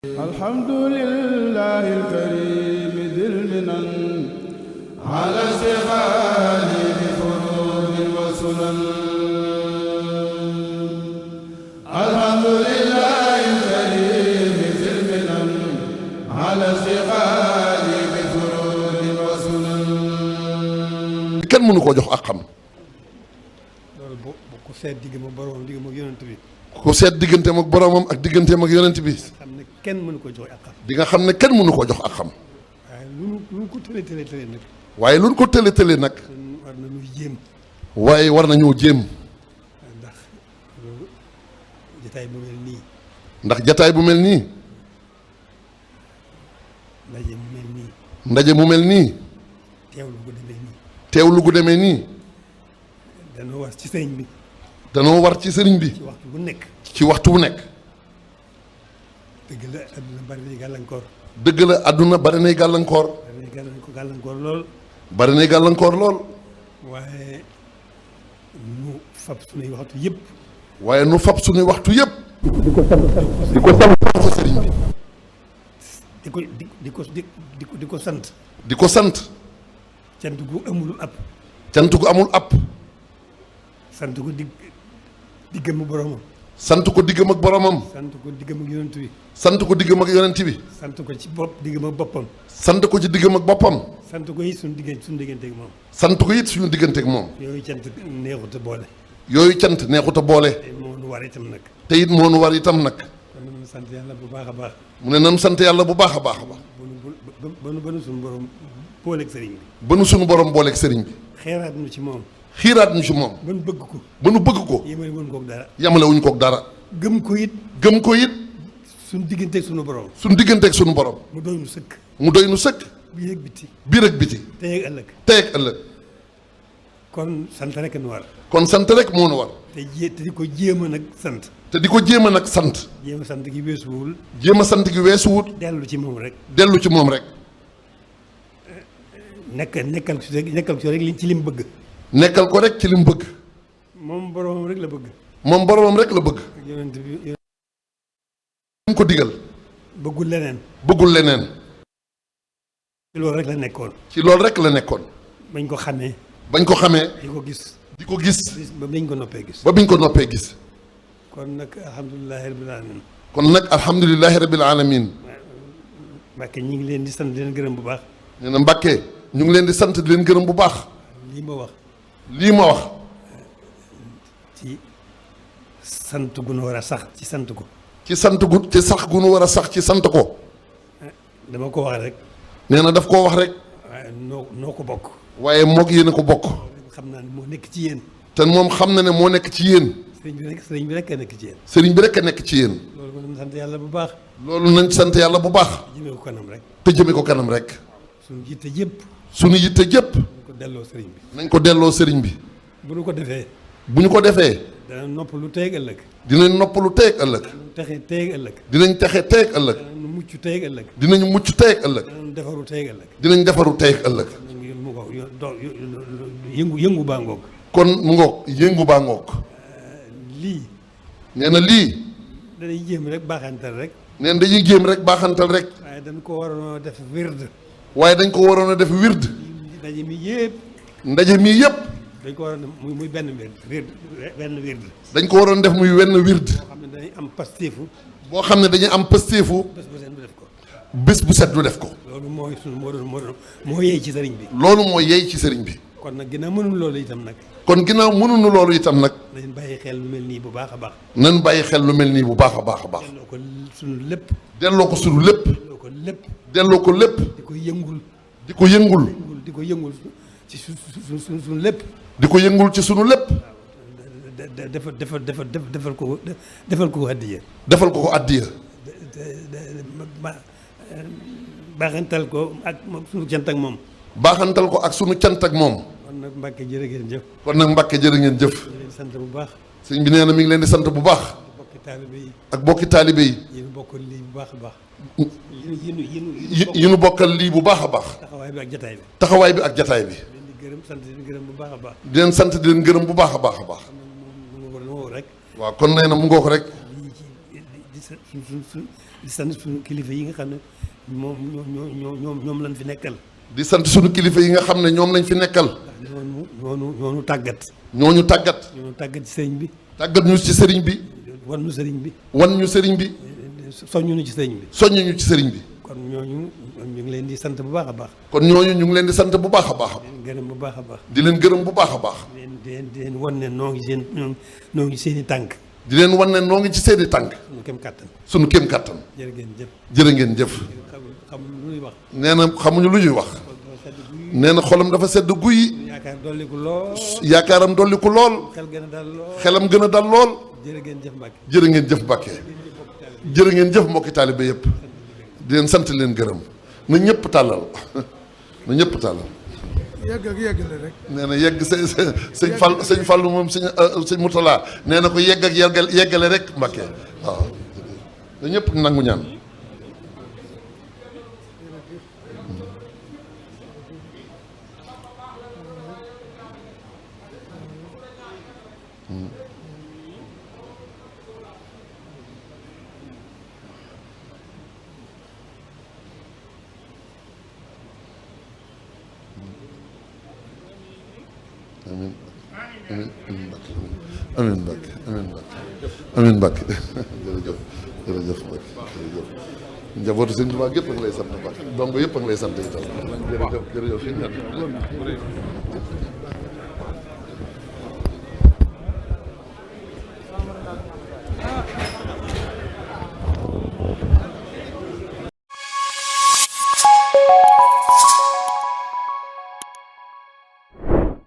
alhamdulillahil karim dil minan ala sighali bi furudin wa sunan alhamdulillahil karim dil minan ala sighali bi furudin wa sunan kenn mënu koo jox ak xam. loolu bu ku seet diggam ak boromam diggam ak yonent bi. ku seet digganteem ak boromam ak digganteem ak yonent bi. xam ne kenn mënu ko jox ak xam. di nga xam ne kenn mënu koo jox ak xam. waaye lu ko tële nag. waaye lu ko tële nag. war nañu jéem. waaye war nañoo jéem. ndax loolu jataay bu mel nii. ndax jataay bu mel nii. ndaje mu mel nii. ndaje mu mel nii. teewlu gu demee nii. teewlu gu demee nii. danoo war ci sëriñ bi. danoo war ci sëriñ bi. ci waxtu bu nekk. ci waxtu bu nekk. dëgg la adduna bari nay gàllankoor. dëgg la adduna bari nay gàllankoor. bari nay gàllankoor lool. bari nay gàllankoor lool. waaye nu fab suñuy waxtu yëpp. waaye nu fab suñuy waxtu yëpp. di ko sant ko sëriñ bi. di ko sant. di ko sant. cant gu amul ab. cant gu amul app. sant ko diggam ak boromam. sant ko diggam ak boromam. sant ko diggam ak yonent bi. sant ko diggam ak yonent bi. sant ko ci diggam ak boppam. sant ko ci diggam ak boppam. sant ko it suñu diggante ak moom. sant ko it suñu diggante ak moom. yooyu cant neexut a boole. yooyu cant neexut a boole. te moo nu war itam nag. te it moo nu war itam nag. kon nañu sant yàlla bu baax a baax. mu ne nan sant yàlla bu baax a baax a baax. ba nu suñu borom booleeg sëriñ bi. ba nu suñu borom booleeg sëriñ bi. xeeraat nu ci moom. xiiraat ñu ci moom. ba nu bëgg ko. ba nu bëgg ko. yemale woon koog dara. yamale wuñ koog dara. gëm ko it. gëm ko it. suñu digganteeg suñu borom. suñu digganteeg suñu borom. mu doy nu sëkk. mu doy nu sëkk. biir ak biti. biir ak biti. tey ak ëllëg. tey ak ëllëg. kon sant rek nu war. kon sant rek moo nu war. te di ko jéem a nag sant. te di ko jéem a nag sant. jéem a sant gi weesuwul. jéem a sant gi weesuwut. dellu ci moom rek. dellu ci moom rek. nekkal ko rek ci li mu bëgg. nekkal ko rek ci li mu bëgg. moom boromam rek la bëgg. moom boromam rek la bëgg. ak yonent bi mu ko digal. bëggul leneen. bëggul leneen. ci loolu rek la nekkoon. ci loolu rek la nekkoon. bañ ko xamee. bañ ko xamee. di ko gis. di ko gis. ba biñ ko noppee gis. ba biñ ko noppee gis. kon nag alhamdulilahi rabbil alamin. kon nag alhamdulilahi rabbil alamin. Mbàkke ñi ngi leen di sant di leen gërëm bu baax. nee na Mbàkke ñu ngi leen di sant di leen gërëm bu baax. lii ma wax. lii ma wax. ci sant gu nu war a sax ci sant ko. ci sant gu ci sax gu nu war a sax ci sant ko. dama ko wax rek. nee na daf koo wax rek. waaye noo ko bokk. waaye moog yéen a ko bokk. xam naa ne moo nekk ci yéen. te moom xam na ne moo nekk ci yéen. sëriñ bi rek a nekk ci yéen. sëriñ bi rek a nekk ci yéen. loolu ko nañ sant yàlla bu baax. loolu nañ sant yàlla bu baax. jëmee ko kanam rek. te jëme ko kanam rek. suñu yitte yëpp. suñu yitte jëpp. nañ ko delloo sëriñ bi. nañ ko delloo sëriñ bi. bu ñu ko defee. bu ñu ko defee. dana nopp lu teeg ëllëg. dinañ noppalu teeg ëllëg. danañ texe teeg ëllëg. dinañ texe teeg ëllëg. danañ mucc teeg ëllëg. dinañ mucc teeg ëllëg. danañ defaru teeg ëllëg. dinañ defaru teeg ëllëg. mu ko yëngu baa ngoog. kon mu ngoog yëngu baa ngoog. lii. nee na lii. dañuy jéem rek baaxantal rek. nee na dañuy jéem rek baaxantal rek. waaye dañ ko waroon a def wird. waaye dañ ko waroon a def wird. ndaje mi yëpp. ndaje mii yëpp. dañ ko waroon a muy benn wird benn wird. dañ ko waroon def muy wenn wird. boo xam ne dañuy am pastéefu. boo xam ne dañuy am pëstéefu. bés bu seen bu def ko. bés bu set du def ko. loolu mooy sunu moo yey ci sëriñ bi. loolu mooy yey ci sëriñ bi. kon nag ginnaaw mënul loolu itam nag. kon ginnaaw mënuñu loolu itam nag. nañ bàyyi xel lu mel nii bu baax a baax. nan bàyyi xel lu mel nii bu baax a baax a baax. delloo ko sunu lépp. delloo ko sunu lépp. delloo ko lépp. delloo ko lépp. di ko yëngul. di ko yëngul. di ko yëngul ci sunu lépp. di ko yëngul ci sunu lépp. defal ko addiya. defal ko ko addiya. baaxantal ko ak sunu cant ak moom. baaxantal ko ak sunu cant ak moom. kon nag Mbàkke jërë ngeen jëf. kon nag Mbàkke jërë ngeen jëf. ñu leen sant bu baax. sëñ bi nee na mi ngi leen di sant bu baax. bokki taalibe yi. ak bokki taalibe yi. yéen bokk lii bu baax a baax. yi nu bokkal lii bu baax a baax. taxawaay bi ak jataay bi. taxawaay bi ak jataay bi. leen di gërëm sant leen gërëm bu baax a baax. di leen sant di leen gërëm bu baax a baax a baax. moom rek. waaw kon nee na mu ngoog rek. di di sant suñu kilifa yi nga xam ne ñoom lañ fi nekkal. di sant suñu kilifa yi nga xam ne ñoom lañ fi nekkal. ñooñu tàggat. ñooñu tàggat. ñooñu tàggat ci sëriñ bi. tàggat ñu ci sëriñ bi. wan ñu sëriñ bi. wan ñu sëriñ bi. soññu ñu ci sëriñ bi. soññu ñu ci sëriñ bi. kon ñooñu ñu ngi leen di sant bu baax a baax. kon ñooñu ñu ngi leen di sant bu baax a baax. di leen gërëm bu baax a baax. di leen gërëm bu baax a baax. di leen wan ne noo ngi seen i tànk. di leen wan ne noo ngi ci seen i tànk. suñu kéem kattan. suñu kéem kattan. jërë ngeen jëf. jërë ngeen jëf. xamuñu lu ñuy wax. nee na xamuñu lu ñuy wax. nee na xolam dafa sedd guy. yaakaar dolliku lool. yaakaaram dolliku lool. xel gën a dal lool. xelam gën a dal lool. jërë ngeen jëf Mbacke. jërë ngeen jëf Mbacke. jërë ngeen jëf mbokki taalibe yëpp. di leen sant leen gërëm. na ñëpp tàllal na ñëpp tàllal. yegg ak yeggale rek. nee na yegg sëñ Fall moom sëñ Moutala nee na ko yegg ak yeggale rek Mbacke waaw. na ñëpp nangu ñaan. amiin amiin Mbacke amiin Mbacke jërëjëf jërëjëf Mbacke jërëjëf njabootu sëñ Tuubaa gépp a ngi lay sant Mbacke donc yëpp a ngi lay sant itam jërëjëf jërëjëf